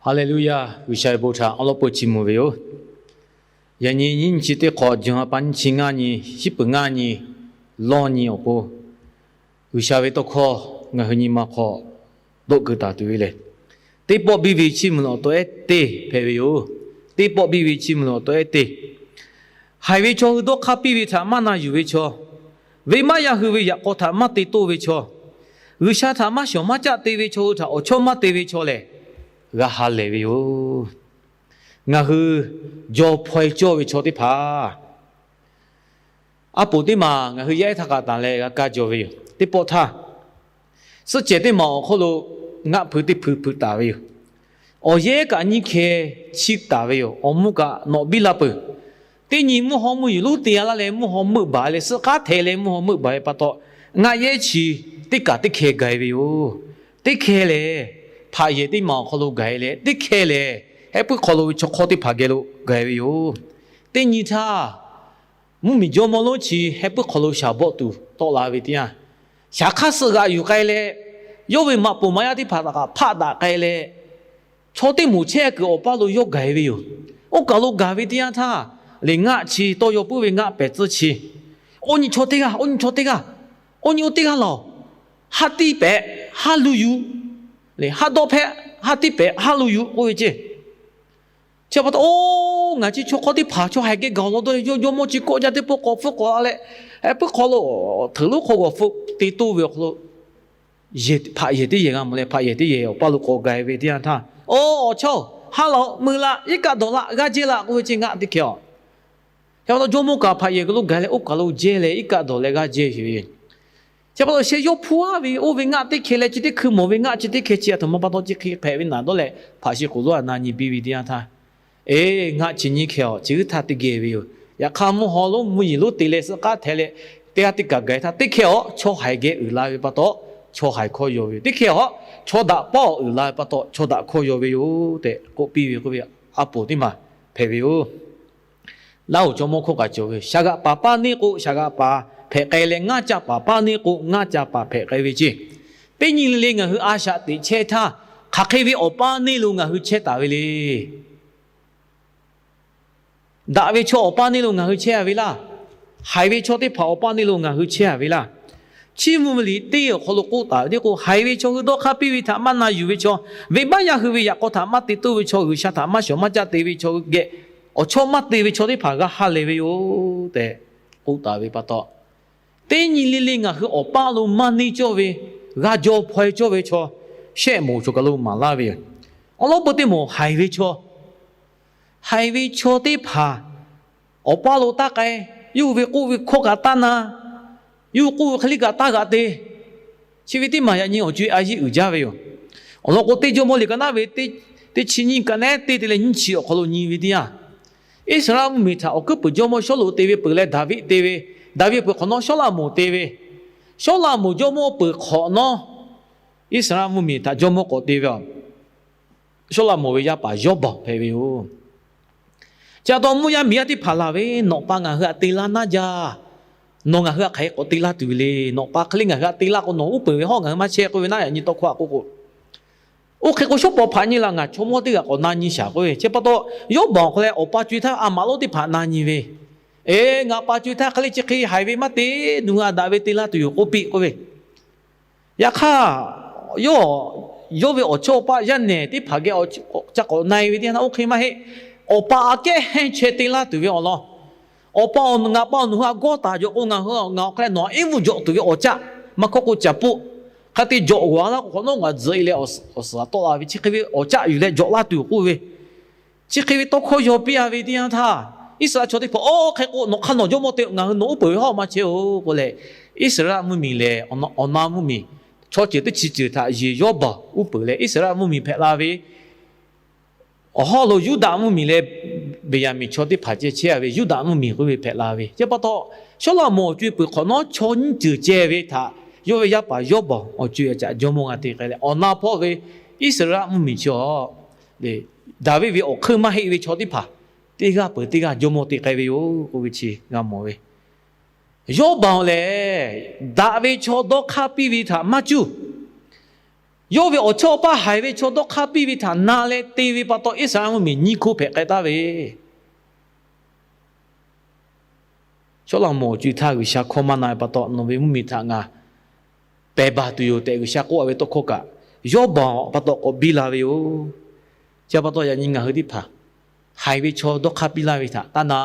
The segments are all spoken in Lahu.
Haˍleˍluˍyaˇ, G'uiˬsha ve bon htaꞈ awˉ lawˉ peuˇ chiˇ mvuh ve yoˬ. Yaꞈ nyi nyiˇ nyi chi teˇ hk'awꞈ, jawˬ ha pa nyiˇ chi ngaˇ nyi, shiˉ peuˍ ngaˇ nyi, lawˇ nyi awˬ pon, G'uiˬsha ve tawˇ hkawˇ ngaˬ hui nyi ma hk'aw dawˆ keu taˍ tuˬ ve lehˬ, teˇ pawˆ biˇ ve chiˇ mvuh awˬ taw ehˉ teˇ hpehꞈ ve yoˬ. Teˇ pawˆ biˇ ve chiˇ mvuh awˬ taw ehˉ teˇ. Haiˬ ve chaw hui dawˇ hk'aˇ piˇ ve htaꞈ maˇ na yuˬ ve chaw, venˇbaˆ yaˇ hui ve yaꞈ k'aw htaꞈ maˇ te toˇ ve chaw, G'uiˬsha htaꞈ maˇ shawˍ maˇ caˆ te ve chaw hui htaꞈ awˬ chawˇ maˇ te ve chaw lehˬ, g'a ha lehˬ ve yoˬ. Ngaˬ hui jaw hpaw-e cawˇ ve chaw teˇ hpaˍ, a poˍ teˇ maˬ ngaˬ hui yaˇ ehˉ htaˇ k'aꞈ tanˬ leh g'a kaˇ jaw ve yoˬ. Teˇ pawˆ htaˇ, suhˆ cehˬ teˇ maˬ awˬ hk'oˆ lo ngaˆ hpui teˇ hpui hpui taˍ ve yoˬ. Awˬ yehˉ kaꞈ nyiˇ hkeh chiˇ taˍ ve yoˬ. Awˬ mvuhˇ kaꞈ nawꞈ biˇ la peuˬ. Teˇ nyi mvuhˇ haw mvuhˇ yeˬ lonˉ te-a laˇ leh mvuhˇ haw meuˆ baˬ leh, suhˆ k'aˉ hteh leh mvuhˇ haw meuˆ baˬ ve pa taw, ngaˆ yehˉ chi teˇ kaꞈ teˇ hkeh gaˬ-e ve yoˬ. Teˇ hkeh lehˬ, hpaꞈ yehˬ teˇ maˬ awˬ hk'aw lo gaˬ-e leh, teˇ hkeh lehˬ, heh puiˉ hk'aw lo ve chaw hk'awˇ teˇ hpaˍ geh lo gaˬ-e ve yoˬ. Teˇ nyi htaˇ, mvuhˇmiˬ jawˇmawˇ lonˉ chi heh puiˉ hk'aw lo shaˍ bawˆ tuˬ tawˆ la ve teˇ yanˇ, shaˍ hk'aˇ suh g'aꞈ yuˬ k'ai leh, yawˇ ve maꞈ poˍ maꞈ yaˇ teˇ hpaˍ htaꞈ kaꞈ hpaˆ daꞈ k'ai leh, chaw teˇ moˍ chehˇ kuiˬ awˬ paˇ lo yawˇ gaˬ-e ve yoˬ. Oˇ kaˬ lo gaˬ ve teˇ yanˇ htaˇ, lehˬ ngaˆ chi tawˇ yaw puiˉ ve ngaˆ pehˍ tcuhˇ chi, oˇ nyi chaw teˇ g'aˇ, oˇ nyi chaw teˇ g'aˇ, oˇ nyi oˇ teˇ g'aˇ laˬ-oˬ, haˉ tiˉ pehꞈ haˉ luˇ yuˬ, lehˬ haˉ dawˆ hpehꞈ haˉ tiˉ pehꞈ haˉ luˇ yuˬ k'oˆ ve ceˇ. Chi pa taw, oˇ ngaˬ chi chaw hk'awˇ teˇ hpaˍ chaw haiˬ geh gaˬ law dawˇ leh, yawˇ jawˇmawˇ chi kawˆ jaˇ teˇ pawˆ k'awꞈ hpfuhˆ k'awꞈ la leh, heh puiˉ hk'aw lo hteuꞈ lonˉ hk'aw g'awˬ hpfuhˆ te toˇ ve awˬ hk'aw lo, hpaꞈ yehˬ teˇ yehˬ g'a mawˬ leh, hpaꞈ yehˬ teˇ yehˬ awˬ paˇ lo k'awꞈ gaˬ-e ve teˇ yanˇ htaˇ, Oˇ awˬ chawˇ-oˬ, haˉ laˬ-oꞈ, mui la, iˉ kaˆ dawˬ laˆ, g'aˇ jehˇ laˆ k'oˆ ve ceˇ ngaˆ teˇ hkeh-oˬ. Chi pa taw jawˇmawˇ kaꞈ hpaꞈ yehˬ lo gaˬ leh oˇ kaˬ lo jehˇ leh iˉ kaˆ dawˬ leh g'aˇ jehˇ ve yoˬ. Chi pa taw sheh yawˇ hpu-a ve oˇ ve ngaˆ teˇ hkeh leh chi teˇ hkui mawˬ ve ngaˆ chi teˇ hkeh chi a htoꞈ ma pa taw chi hk'e hpehꞈ ve naˍ dawˇ leh, hpaꞈ shi k'oˍ lonˉ-a na nyi biˇ ve teˇ yanˇ htaˇ, Eˬ, ngaˆ chi nyiˇ hkeh-oˬ, chi g'uiˇ htaˇ teˇ geh ve yoˬ. Yaꞈ hk'aˇ mvuhˇ haw lonˉ mvuhˇ yeˬ lonˉ te leh suhˆ k'aˉ hteh leh, teˇ g'aˇ teˇ kaꞈ gaˬ-e htaˇ teˇ hkeh-oˬ, chaw haiˬ geh uiˍ la ve pa taw, chaw haiˬ hkawˇ yaw ve yoˬ. Teˇ hkeh-oˬ, chaw daꞈ pawˆ uiˍ la ve pa taw chaw daꞈ hkawˇ yaw ve yoˬ tehꞈ k'oˆ piˇ ve k'oˆ ve, a poˍ teˇ maˬ hpehꞈ ve yoˬ. Laˇ-oˬ, jawˇmawˇ hkawˇ kaꞈ cawˬ ve, Shaˍ g'aꞈ paˍ paˇ neˇ k'o shaˍ g'aꞈ paˍ hpehꞈ k'ai leh, ngaˇ ca paˍ paˇ neˇ k'o ngaˇ ca paˍ hpehꞈ k'ai ve ceˇ. Teˇ nyi le le ngaˬ hui a shaꞈ teꞈ chehˇ htaˇ, hk'aˬ hk'e ve awˬ paˇ neˇ lo ngaˬ hui chehˇ taˍ ve le. Daꞈ ve chaw awˬ paˇ neˇ lo ngaˬ hui chehˇ-a ve laˇ. Haiˬ ve chaw teˇ hpaˍ awˬ paˇ neˇ lo ngaˬ hui chehˇ-a ve laˇ. Chiˇ mvuh ve liꞈ teˇ awˬ hk'aw lo k'oˆ taˍ ve teˇ k'o, haiˬ ve chaw hui dawˇ hk'aˇ piˇ ve htaꞈ maˇ na yuˬ ve chaw, venˇbaˆ yaˇ hui ve yaꞈ k'aw htaꞈ maˇ te toˇ ve chaw, G'uiˬsha htaꞈ maˇ shawˍ maˇ caˆ te ve chaw geh awˬ chawˇ maˇ te ve chaw teˇ hpaˍ g'a ha lehˬ ve yoˬ tehꞈ k'oˆ taˍ ve pa taw, teˇ nyi le le ngaˬ hui awˬ paˇ lo maˇ neˇ cawˇ ve, g'a jaw hpaw-e cawˇ ve chaw, shehˆ moˍ chaw kaˬ lo maˍ laˇ ve yoˬ. Awˬ lawn peu teˇ moˍ haiˬ ve chaw, haiˬ ve chaw teˇ hpaˍ awˬ paˇ lo taˇ k'ai, yawˇ hui ve k'oˆ ve hkawˇ kaꞈ taˇ na, yawˇ hui k'oˆ ve hk'e le kaꞈ taˇ g'aꞈ te. Chi ve teˇ maˬ yaꞈ nyi awˬ co-e a yiˇ uiˍ jaˇ ve yoˬ. Awˬ lawn k'o, teˇ Jawˇmawˇ liꞈ ka naˉ ve teˇ chi nyiˇ ka nehˉ teˇ te leh nyiˇ chi awˬ hk'aw lo nyi ve teˇ yanˇ, Iˉsaˍreˍlaˆ mvuhˇmiˬ htaꞈ awˬ hkuiˉ puiˍ jawˇmawˇ Sawˉluꞈ te ve peuˬ leh Daˍviˆ te ve, Daˍviˆ peuˬ hk'awꞈ nawˉ Sawˉlaꞈmonˍ te ve, Sawˉlaꞈmonˍ jawˇmawˇ peuˬ hk'awꞈ nawˉ Iˉsaˍreˍlaˆ mvuhˇmiˬ htaꞈ jawˇmawˇ k'awꞈ te ve a. Sawˉlaꞈmonˍ ve yaˇ paˍ Yawˇbaˬ hpehꞈ ve yoˬ. Chi pa taw mvuhˇ yaˇ miˬ yaˇ teˇ hpaˍ laˬ ve, Nawꞈ pa ngaˬ hui htaꞈ te laˇ naˉ jaˇ. Nawˬ ngaˬ hui htaꞈ hk'aˬ hk'e k'awꞈ te laˇ tuˬ ve le. Nawꞈ pa hk'e le ngaˬ hui htaꞈ te laˇ k'o, nawˬ uˉ peunˍ ve hawˉ ngaˬ hui maˇ chehˇ k'oˆ ve naˉ, yaꞈ nyi tawˇ hkawˇ a k'oˆ k'o, oˇ hk'e k'o, shawˉ paw hpaꞈ nyi la, ngaˬ chaw mawˇ teˇ g'aˇ k'awꞈ na nyi shaˍ k'oˆ ve. Chi pa taw, Yawˇbaˬ awˬ hk'aw leh awˬ pa co-e htaˇ a maꞈ lonˉ teˇ hpaˍ na nyi ve, Eˬ, ngaˬ pa co-e htaˇ hk'e le chi hk'e haiˬ ve maˇ te, nawˬ hui htaꞈ daꞈ ve te laˇ tuˬ yoˬ k'oˆ piˇ k'oˆ ve. Yaꞈ hk'aˇ, yawˇ, yawˇ ve awˬ chawˇ awˬ paˇ yaˇ nehˬ teˇ hpaˍ geh ca k'awꞈ na-e ve teˇ yanˇ, oˇ hk'e maˇ heˆ. Awˬ pa aꞈ kehˉ hehnˇ chehˇ te laˇ tuˬ ve awˬ lawn, Awˬ pa, ngaˬ pa nawˬ hui htaꞈ gawˇ taˍ jaw k'o, ngaˬ hui ngaˬ awˬ hk'aw leh nawˬ htaꞈ iˉ mvuhˇ jawꞈ tuˬ ve awˬ caˆ, maˇ hkawˇ k'o caˍ poˆ, hk'a te jawꞈ g'awˬ laˇ k'o, hk'awꞈ nawˉ g'aꞈ tzuhꞈ-e leh awˬ suhˍ htaꞈ tawˆ la ve, chi hk'e ve awˬ caˆ yuˬ leh jawꞈ laˇ tuˬ k'oˆ ve. Chi hk'e ve tawˇ hkawˇ yaw piˇ-a ve teˇ yanˇ htaˇ, Iˉsaˍreˍlaˆ chaw teˇ hpaˍ, Oˇ hk'e k'o, nawˬ hk'aˇ nawˬ jawˇmawˇ te, ngaˬ hui nawˬ uˉ peunˍ ve hawˉ maˇ chehˇ-oˬ k'oˆ leh, Iˉsaˍreˍlaˆ mvuhˇmiˬ lehˬ, awˬ na mvuhˇmiˬ chaw ceuˬ teˇ chi ceuˬ htaꞈ yeˬ Yawˇbaˬ uˉ peunˍ leh, Iˉsaˍreˍlaˆ mvuhˇmiˬ hpehꞈ la ve, awˬ hawˉ lo Yuˇdaꞈ mvuhˇmiˬ leh Beˍyaˍmenˍ chaw teˇ hpaˍ ceh chehˇ-a ve, Yuˇdaꞈ mvuhˇmiˬ k'oˆ ve hpehꞈ la ve. Chi pa taw, Sawˉlaꞈmonˍ awˬ co-e peuˬ hk'awꞈ nawˉ chaw nyiˇ ceuˬ ceh ve htaꞈ yawˇ ve yaˇ paˍ Yawˇbaˬ awˬ co-e htaꞈ jawˇmawˇ g'a te k'ai leh, awˬ na hpawˇ ve Iˉsaˍreˍlaˆ mvuhˇmiˬ chi a Daˍviˆ ve awˬ hk'eun maˇ heˆ ve chaw teˇ hpaˍ teˇ g'aˇ peuˬ teˇ g'aˇ jawˇmawˇ te k'ai ve yoˬ k'oˆ ve chi g'a mawˬ ve. Yawˇbaˬ lehˬ, daꞈ ve chaw dawˇ hk'aˇ piˇ ve htaꞈ maˇ cuˇ. Yawˇ ve awˬ chawˇ awˬ paˇ haiˬ ve chaw dawˇ hk'aˇ piˇ ve htaꞈ na leh te ve pa taw, Iˉsaˍreˍlaˆ mvuhˇmiˬ nyiˇ hkoˇ hpehꞈ k'ai taˍ ve Sawˉlaꞈmonˍ awˬ co-e htaˇ G'uiˬsha hkawˇ maˇ na ve pa taw, nawˬ ve mvuhˇmiˬ htaꞈ ngaˬ pehˬ baˬ tuˬ yoˬ tehꞈ G'uiˬsha k'oˆ ve tawˇ hkawˇ kaꞈ, yawˇ baˬ pa taw k'awꞈ biˇ la ve yoˬ. Chi pa taw yaꞈ nyi ngaˬ hui teˇ hpaˍ haiˬ ve chaw dawˇ hk'aˇ piˇ laˇ ve htaꞈ taˇ na,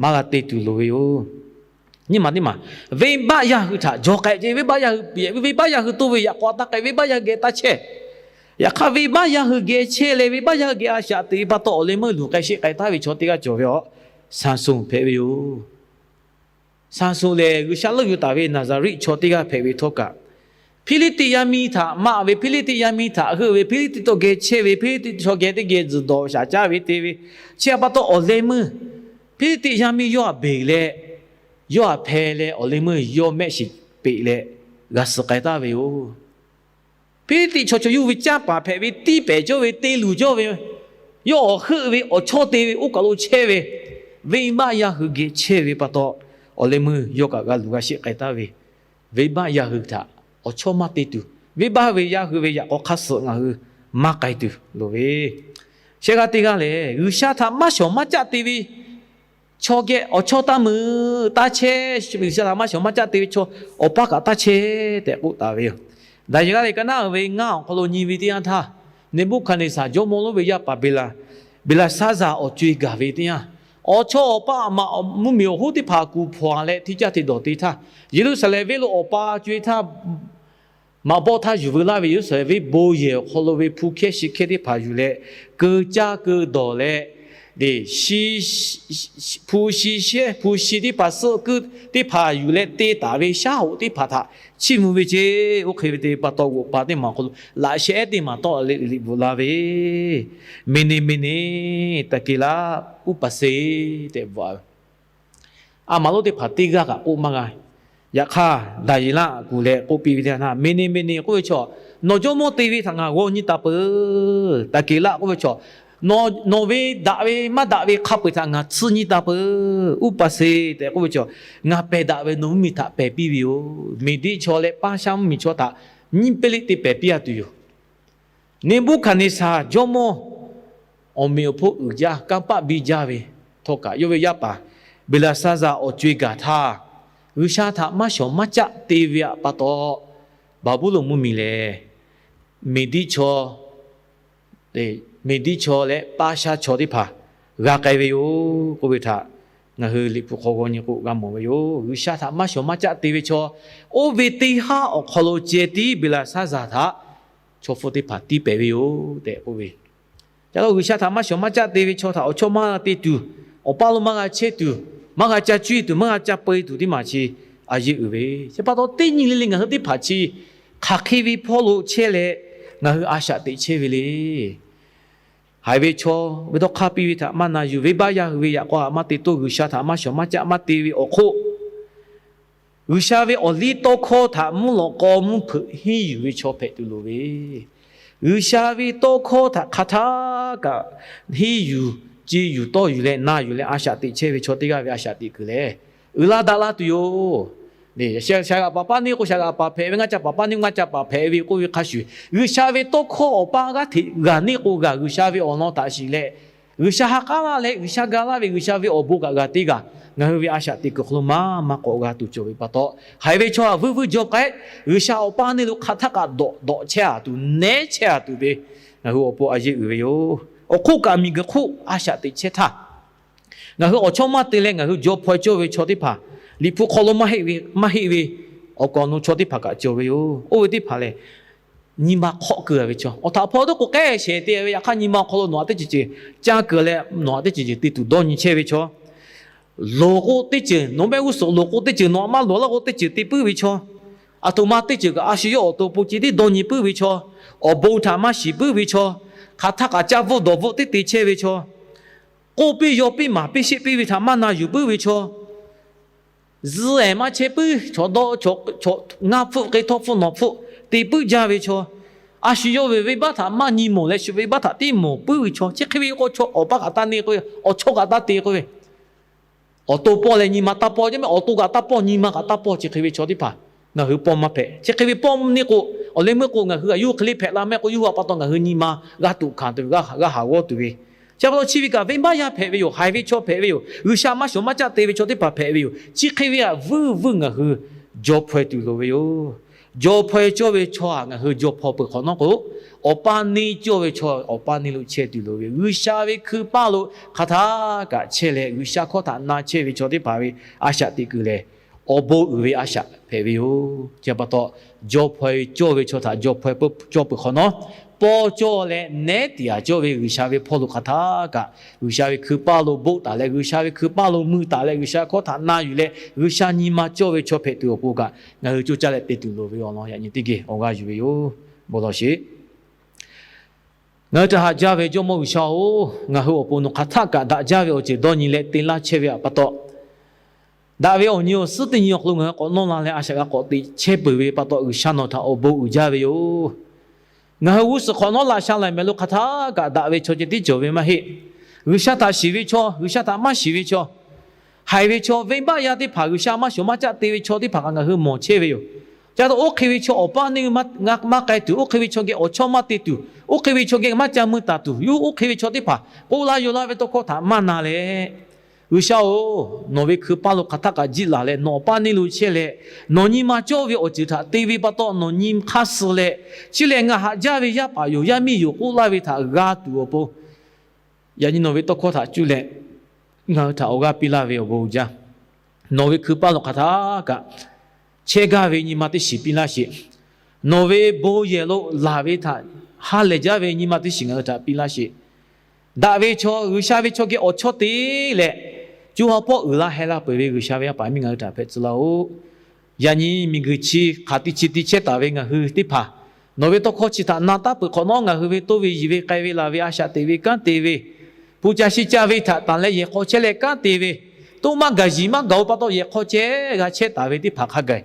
maˇ g'a te tuˬ loˍ ve yoˬ. Nyiˇ maˬ teˇ maˬ, venˇbaˆ yaˇ hui htaꞈ jaw k'ai ce. Venˇbaˆ yaˇ hui, venˇbaˆ yaˇ hui toˇ ve yaꞈ k'aw taˇ k'ai, venˇbaˆ yaˇ hui geh taˇ chehˇ. Yaꞈ hk'aˇ, venˇbaˆ yaˇ hui geh chehˇ leh, venˇbaˆ yaˇ hui geh a shaꞈ teꞈ ve pa taw, awˬ leh meuˇ luˬ k'ai sheˆ k'ai taˍ ve chaw teˇ g'aˇ cawˬ ve yoˬ. Saˍsonˍ hpehꞈ ve yoˬ. Saˍsonˍ lehˬ, G'uiˬsha leuˆ yuˬ taˍ ve Naˍzaˍriˆ chaw teˇ g'aˇ hpehꞈ ve htawˇ kaꞈ, Hpiˇliˇtiˆ yaˇ miˇ htaꞈ maˆ ve, Hpiˇliˇtiˆ yaˇ miˇ htaꞈ heuˆ ve, Hpiˇliˇtiˆ tawˇ geh chehˇ ve, Hpiˇliˇtiˆ chaw geh teˇ geh tzuhˬ dawˬ shaˍ caˇ ve te ve, chi pa taw awˬ leh meuˇ Hpiˇliˇtiˆ yaˇ miˇ yawˇ htaꞈ beˬ leh, yawˇ htaꞈ hpeh leh, awˬ leh meuˇ yawˇ mehˆ shiˍ peꞈ leh g'a suh k'ai taˍ ve yoˬ. Hpiˇliˇtiˆ chaw chaw yawˇ hui ve canˇ paˍ hpehꞈ ve, tiˇ pehˍ cawˇ ve, te luˬ cawˇ ve, yawˇ awˬ heuˆ ve, awˬ chawˇ te ve, oˇ kaˬ lo chehˇ ve, venˇbaˆ yaˇ hui geh chehˇ ve pa taw, awˬ leh meuˇ yawˇ kaꞈ g'a luˬ g'a sheˆ k'ai taˍ ve, venˇbaˆ yaˇ hui htaꞈ awˬ chawˇ maˇ te tuˬ, venˇbaˆ ve yaˇ hui ve yaꞈ k'aw hk'aˇ suh ngaˬ hui maˇ k'ai tuˬ loˍ ve, shehˆ g'aˇ teˇ g'aˇ lehˬ, G'uiˬsha htaꞈ maˇ shawˍ maˇ caˆ te ve chaw geh awˬ chawˇ taˇ meuꞈ taˇ chehˇ. G'uiˬsha htaꞈ maˇ shawˍ maˇ caˆ te ve chaw awˬ paˇ kaꞈ taˇ chehˇ tehꞈ k'oˆ taˍ ve yoˬ. Daˍyeˍlaˆ liꞈ ka naˉ uiˍ ve ngaˇ awˬ hk'aw lo nyi ve teˇ yanˇ htaˇ, Neˍbuˆhkaˍneˍsaˍ jawˇmawˇ lonˉ ve yaˇ paˍ Beˍlaˍsaˇzaˍ awˬ co-e gaˇ ve teˇ yanˇ, awˬ chawˇ awˬ paˇ mvuhˇmiˬ awˬ hoˉ teˇ hpaˍ kuˬ hpawnˬ leh hti caˇ te dawˬ te htaˇ, Yeˍruˆsaˍlehnˍ venˇ lo awˬ pa co-e htaˇ maꞈ bawˆ htaˇ yuˬ veu laˇ ve Yeˍruˆsaˍlehnˍ venˇ bon yehˬ awˬ hk'aw lo ve hpu hkehˇ shi hkehˇ teˇ hpaˍ yuˬ leh, keu caˇ keu dawˬ leh, hpu shi shehˇ hpu shi teˇ hpaˍ suhˆ keu teˇ hpaˍ yuˬ leh te taˍ ve shaˉ hoꞈ teˇ hpaˍ htaꞈ chiˇ mvuh ve ce. Oˇ hk'e ve te pa taw, g'oꞈ pa teˇ maˬ awˬ hk'aw lo laꞈ sheh ehˉ teˇ maˬ tawˆ leh liꞈ bvuhꞈ la ve, Meˍneˍmeˍneˍ, Taˍkeˍlaˆ, Uˉpaˍseˍ tehꞈ bvuhꞈ a ve. A maˍ lonˉ teˇ hpaˍ teˇ g'aˇ kaꞈ k'oˆ maˇ g'a. Yaꞈ hk'aˇ, Daˍyeˍlaˆ kuˬ leh k'oˆ piˇ ve teˇ yanˇ htaˇ, Meˍneˍmeˍneˍ k'oˆ ve chaw, nawˬ jawˇmawˇ te ve htaꞈ ngaˬ g'aw nyi taˍ peuˬ. Taˍkeˍlaˆ k'oˆ ve chaw, nawˬ ve daꞈ ve maˇ daꞈ ve hk'a peu-eˬ htaꞈ ngaˬ tsuhˇ nyi taˍ peuˬ. Uˉpaˍseˍ tehꞈ k'oˆ ve chaw, ngaˬ pehˬ daꞈ ve nawˬ mvuhˇmiˬ htaꞈ pehˬ piˇ ve yoˬ. Meˍdiˆ chaw leh Paˇshaˆ mvuhˇmiˬ chaw htaꞈ nyiˇ peˇ liˆ te pehˬ piˇ-a tuˬ yoˬ. Neˍbuˆhkaˍneˍsaˍ jawˇmawˇ awˬ meꞈ awˬ hponˇ uiˍ jaˇ, kanˇ paˆ biˇ jaˇ ve htawˇ kaꞈ, yawˇ ve yaˇ paˍ Beˍlaˍsaˇzaˍ awˬ co-e gaˬ htaˇ, G'uiˬsha htaꞈ maˇ shawˍ maˇ caˆ te ve pa taw, Baˍbuˍlonˍ mvuhˇmiˬ lehˬ, Meˍdiˆ chaw, Meˍdiˆ chaw leh Paˇshaˆ chaw teˇ hpaˍ g'a k'ai ve yoˬ k'oˆ ve htaꞈ ngaˬ hui Liꞈ hpu hk'aw g'aw nyi k'o g'a mawˬ ve yoˬ. G'uiˬsha htaꞈ maˇ shawˍ maˇ caˆ te ve chaw, oˇ ve teˇ haˉ awˬ hk'aw lo ceh tiˉ Beˍlaˍsaˇzaˍ htaꞈ chaw hpfuhˇ teˇ hpaˍ tiˇ pehˍ ve yoˬ tehꞈ k'oˆ ve. Ca lo G'uiˬsha htaꞈ maˇ shawˍ maˇ caˆ te ve chaw htaꞈ awˬ chawˇ maˇ g'a te tuˬ, awˬ paˇ lo maˇ g'a chehˇ tuˬ, maˇ g'a ca cuˇ tuˬ, maˇ g'a ca peu-e tuˬ teˇ maˬ chi a yeˇ uiˍ ve. Chi pa taw teˇ nyi le le ngaˬ hui teˇ hpaˍ chi hk'aˬ hk'e ve hpawˇ lo chehˇ leh ngaˬ hui a shaꞈ teꞈ chehˇ ve le. Haiˬ ve chaw ve dawˇ hk'aˇ piˇ ve htaꞈ maˇ na yuˬ, venˇbaˆ yaˇ hui ve yaꞈ k'aw htaꞈ maˇ te toˇ, G'uiˬsha htaꞈ maˇ shawˍ maˇ caˆ maˇ te ve awˬ hk'oˆ, G'uiˬsha ve awˬ liˇ tawˇ hkawˇ htaꞈ mvuhˇ lawꞈ k'aw mvuhˇ hpeuꞈ henˇ yuˬ ve chaw hpehꞈ tuˬ loˍ ve. G'uiˬsha ve tawˇ hkawˇ htaꞈ hk'a htaˇ kaꞈ henˇ yuˬ, ce yuˬ, tawˇ yuˬ leh na yuˬ leh a shaꞈ teꞈ chehˇ ve chaw teˇ g'aˇ ve a shaꞈ teꞈ kuiˬ lehˬ, uiˍ la daꞈ la tuˬ yoˬ. Shaˍ g'aꞈ paˍ paˇ neˇ k'o shaˍ g'aꞈ paˍ hpehꞈ ve, ngaˇ ca paˍ paˇ neˇ k'o ngaˇ ca paˍ hpehꞈ ve k'oˆ ve hk'a shuˍ, G'uiˬsha ve tawˇ hkawˇ awˬ paˇ g'aˇ hteꞈ g'aˬ neˇ k'o g'aˬ G'uiˬsha ve awˬ lawn htaꞈ shiˍ leh, G'uiˬsha ha k'aˉ laˇ leh G'uiˬsha ga laˇ ve G'uiˬsha ve awˬ bon kaꞈ g'a teˇ g'aˇ ngaˬ hui ve a shaꞈ teꞈ kuiˬ hk'aw lo maˇ maˇ k'awꞈ g'a tuˬ cawˬ ve pa taw, haiˬ ve chaw htaꞈ vuiˇ vuiˇ jaw k'ai, G'uiˬsha awˬ paˇ neˇ lo hk'aˬ htaˆ kaꞈ dawꞈ dawꞈ chehˇ-a tuˬ, nehˉ chehˇ-a tuˬ ve ngaˬ hui awˬ pon a yeˇ uiˍ ve yoˬ. Awˬ hk'oˆ kaꞈ miˬguiˬ hk'oˆ a shaꞈ teꞈ chehˇ htaˇ, ngaˬ hui awˬ chawˇ maˇ te leh ngaˬ hui jaw hpaw-e cawˇ ve chaw teˇ hpaˍ, Liꞈ hpu hk'aw lo maˇ heˆ ve, maˇ heˆ ve awˬ kaˍ awˬ nu chaw teˇ hpaˍ kaꞈ cawˬ ve yoˬ. Oˇ ve teˇ hpaˍ lehˬ, nyi ma hk'awˆ keu-a ve chaw, awˬ htaꞈ hpaw dawˇ k'o k'ehˉ shehˍ te ve, yaꞈ hk'aˇ nyi ma awˬ hk'aw lo nawˬ htaꞈ teˇ ceuˬ ceuˬ caˇ keu leh nawˬ htaꞈ teˇ ceuˬ ceuˬ te tuˬ dawˇ nyi chehˇ ve chaw, loˍ k'o teˇ ceuˬ nawˬ mehˆ g'uˇ suhˍ loˍ k'o teˇ ceuˬ nawˬ htaꞈ maˇ loˍ laˇ k'o teˇ ceuˬ te puiˉ ve chaw, aˬ htoꞈ ma teˇ ceuˬ kaꞈ a shu yawˇ awˬ to pon ceh tiˉ dawˇ nyi puiˉ ve chaw, awˬ bon htaꞈ maˇ shiˍ puiˉ ve chaw, hk'aˬ htaˆ kaꞈ caˇ bvuhˆ dawˬ bvuhˆ teˇ te chehˇ ve chaw, k'oˆ piˇ yaw piˇ maˍ piˇ sheˆ piˇ ve htaꞈ maˇ na yuˬ puiˉ ve chaw, zuhˆ ehˍ maˇ chehˇ puiˉ chaw, ngaˇ hpfuhˆ hk'e htawˇ hpfuhˆ nawˬ hpfuhˆ te puiˉ jaˇ ve chaw, a shu yawˇ ve venˇbaˆ htaꞈ maˇ nyi mawˬ leh shu venˇbaˆ htaꞈ tiˉ mawˬ puiˉ ve chaw, chi hk'e ve k'o chaw awˬ paˇ kaꞈ taˇ neˇ k'oˆ ve, awˬ chawˇ kaꞈ taˇ te k'oˆ ve, awˬ to pawˇ leh nyi ma taˇ pawˇ jaˇ meh, awˬ to kaꞈ taˇ pawˇ nyi ma kaꞈ taˇ pawˇ, chi hk'e ve chaw teˇ hpaˍ ngaˬ hui pawˇ maˇ hpehꞈ. Chi hk'e ve pawˇ neˇ k'o, Awˬ leh meuˇ k'o, ngaˬ hui a yawˇ hui hk'e le hpehꞈ la mehˆ k'o, yawˇ hui a pa taw ngaˬ hui nyi ma g'a tuꞈ hkanˍ tuˬ ve, g'a haˍ g'awˇ tuˬ ve, chi pa taw chi ve kaꞈ venˇbaˆ yaˇ hpehꞈ ve yoˬ. Haiˬ ve chaw hpehꞈ ve yoˬ. G'uiˬsha maˇ shawˍ maˇ caˆ te ve chaw teˇ hpaˍ hpehꞈ ve yoˬ. Chi hk'e ve htaꞈ vuiˇ vuiˇ ngaˬ hui jaw hpaw-e tuˬ loˍ ve yoˬ. Jaw hpaw-e cawˇ ve chaw htaꞈ ngaˬ hui jaw hpaw peuˬ hk'awꞈ nawˉ k'o, awˬ paˇ neˇ cawˇ ve chaw awˬ paˇ neˇ lo chehˇ tuˬ loˍ ve, G'uiˬsha ve hkui paˇ lo hk'aˬ htaˇ kaꞈ chehˇ leh, G'uiˬsha hkawˇ htaꞈ na chehˇ ve chaw teˇ hpaˍ ve a shaꞈ teꞈ kuiˬ lehˬ, awˬ bon uiˍ ve a shaꞈ hpehꞈ ve yoˬ. Chi pa taw, jaw hpaw-e cawˇ ve chaw htaꞈ jaw hpaw-e cawˇ peuˬ hk'awꞈ nawˉ, pawˇ cawˇ leh nehˉ tiꞈ yaꞈ cawˇ ve G'uiˬsha ve hpawˇ lo hk'aˬ htaˇ kaꞈ, G'uiˬsha ve hkui paˇ lo boˆ taˍ leh, G'uiˬsha ve hkui paˇ lo mui taˍ leh, G'uiˬsha hkawˇ htaꞈ na yuˬ leh, G'uiˬsha nyi ma cawˇ ve chaw hpehꞈ tuˬ awˬ pon kaꞈ, ngaˬ hui coˇ caˇ leh te tuˬ loˍ ve awˬ lawn yaꞈ nyi teˇ geh awˬ g'aˇ yuˬ ve yoˬ. Bon lawˬ sheˍ. Ngaˬ hui htaꞈ haꞈ jaˇ ve Jawˇmawˇ G'uiˬsha-oˬ, ngaˬ hui awˬ pon nawˬ hk'aˬ htaˆ kaꞈ daꞈ jaˇ ve awˬ ceuˬ dawˇ nyi leh te laˇ chehˇ ve pa taw, daꞈ ve awˬ nyi awˬ suhˉ teˇ nyi awˬ hk'aw lo ngaˬ hui k'awꞈ nawˇ la leh a shaꞈ g'a k'awꞈ teꞈ chehˇ peuˬ ve pa taw, G'uiˬsha nawˬ htaꞈ awˬ bon uiˍ jaˇ ve yoˬ. Ngaˬ hui g'uˇ suhˍ hk'awꞈ nawˉ laꞈ sha laiˬ mehˍ lo hk'aˬ htaˇ kaꞈ daꞈ ve chaw ceh tiˉ cawˬ ve maˇ heˆ. G'uiˬsha htaꞈ shiˍ ve chaw, G'uiˬsha htaꞈ maˇ shiˍ ve chaw, haiˬ ve chaw, venˇbaˆ yaˇ teˇ hpaˍ, G'uiˬsha maˇ shawˍ maˇ caˆ te ve chaw teˇ hpaˍ kaꞈ ngaˬ hui mawˬ chehˇ ve yoˬ. Ca taw oˇ hk'e ve chaw awˬ paˇ neˇ maˇ k'ai tuˬ, oˇ hk'e ve chaw geh awˬ chawˇ maˇ te tuˬ, oˇ hk'e ve chaw geh maˇ ca mui taˍ tuˬ, yawˇ oˇ hk'e ve chaw teˇ hpaˍ k'oˆ laˇ yaw laˇ ve tawˇ hkawˇ htaꞈ maˇ na leh, G'uiˬsha-oˬ, nawˬ ve hkui paˇ lo hk'aˬ htaˇ kaꞈ jiˆ laˬ leh, nawˬ awˬ paˇ neˇ lo chehˇ leh, nawˬ nyi ma cawˇ ve awˬ ceuˬ htaꞈ te ve pa taw, nawˬ nyi hk'aˇ suh leh, chi lehˬ ngaˬ haꞈ jaˇ ve yaˇ paˍ yoˬ, yaˇ miˇ yoˬ k'oˆ laˇ ve htaꞈ g'a tuˬ awˬ pon, yaꞈ nyi nawˬ ve tawˇ hkawˇ htaꞈ cuˇ leh ngaˬ hui htaꞈ awˬ g'aˇ piˇ laˇ ve awˬ bon uiˍ jaˇ. Nawˬ ve hkui paˇ lo hk'aˬ htaˇ kaꞈ chehˇ gaˇ ve nyi ma teˇ shiˍ piˇ laˇ sheˍ. Nawˬ ve bon yehˬ lo laˬ ve htaꞈ ha lehˬ jaˇ ve nyi ma teˇ shiˍ ngaˬ hui htaꞈ piˇ laˇ sheˍ. Daꞈ ve chaw, G'uiˬsha ve chaw geh awˬ chawˇ te leh, co ha hpawˇ uiˍ la heh la peuˬ ve G'uiˬsha ve yaˇ paˍ miˇ ngaˬ hui htaꞈ hpehꞈ tcuh laˇ-oˆ. Yaꞈ nyi miˬguiˬ chi hk'aˬ ti chi ti chehˇ taˍ ve ngaˬ hui teˇ hpaˍ, nawˬ ve tawˇ hkawˇ chi htaꞈ na taˉ peuˬ hk'awꞈ nawˉ, ngaˬ hui ve toˇ ve yiˬ ve k'ai ve laˬ ve a shaꞈ teꞈ ve kanˉ te ve, hpu ca shi ca ve htaꞈ tanˬ leh yehˬ hk'aw chehˇ leh kanˉ te ve, toˇ maˇ gaˬ yiˬ maˇ gaˬ-o pa taw yehˬ hk'aw ceh g'a chehˇ taˍ ve teˇ hpaˍ hk'a gaˬ,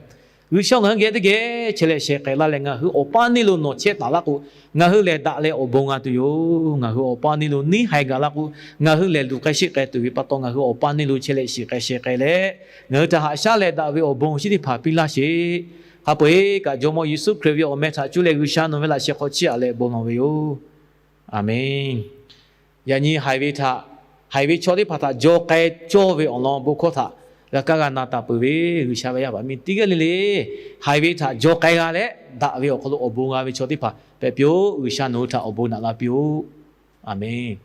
G'uiˬsha ngaˬ hui geh teˇ geh chehˇ leh sheh k'ai laˇ leh, ngaˬ hui awˬ paˇ neˇ lo nawˬ chehˇ taˍ laˇ k'o, ngaˬ hui lehˬ daꞈ leh awˬ bon g'a tuˬ yoˬ. Ngaˬ hui awˬ paˇ neˇ lo neˇ haiˬ gaˬ laˇ k'o, ngaˬ hui lehˬ luˬ k'ai sheˆ k'ai tuˬ ve pa taw, ngaˬ hui awˬ paˇ neˇ lo chehˇ leh shiˍ k'ai sheh k'ai leh, ngaˬ hui htaꞈ haꞈ shaˉ leh daꞈ ve awˬ bon chi teˇ hpaˍ piˇ laˇ sheˍ. Hk'a peu-eˬ kaꞈ Jawˇmawˇ Yeˍsuˆ Hkriꞈ ve awˬ meh htaꞈ cuˇ leh G'uiˬsha nawˬ ve laꞈ sheh hk'aw chiˇ aꞈ leh bon lawˬ ve yoˬ. Aˬmenˍ. Yaꞈ nyi haiˬ ve htaꞈ, haiˬ ve chaw teˇ hpaˍ htaꞈ jaw k'ai cawˇ ve awˬ lawn bon hkawˇ htaꞈ g'a kaˇ g'a na taˍ peuˬ ve G'uiˬsha ve yaˇ paˍ miˇ teˇ g'aˇ le le, haiˬ ve htaꞈ jaw k'ai g'a leh daꞈ ve awˬ hk'aw lo awˬ bon g'a ve chaw teˇ hpaˍ hpehꞈ piˇ-oˆ. G'uiˬsha nawˬ hui htaꞈ awˬ bon naꞈ la piˇ-oˆ. Aˬmenˍ.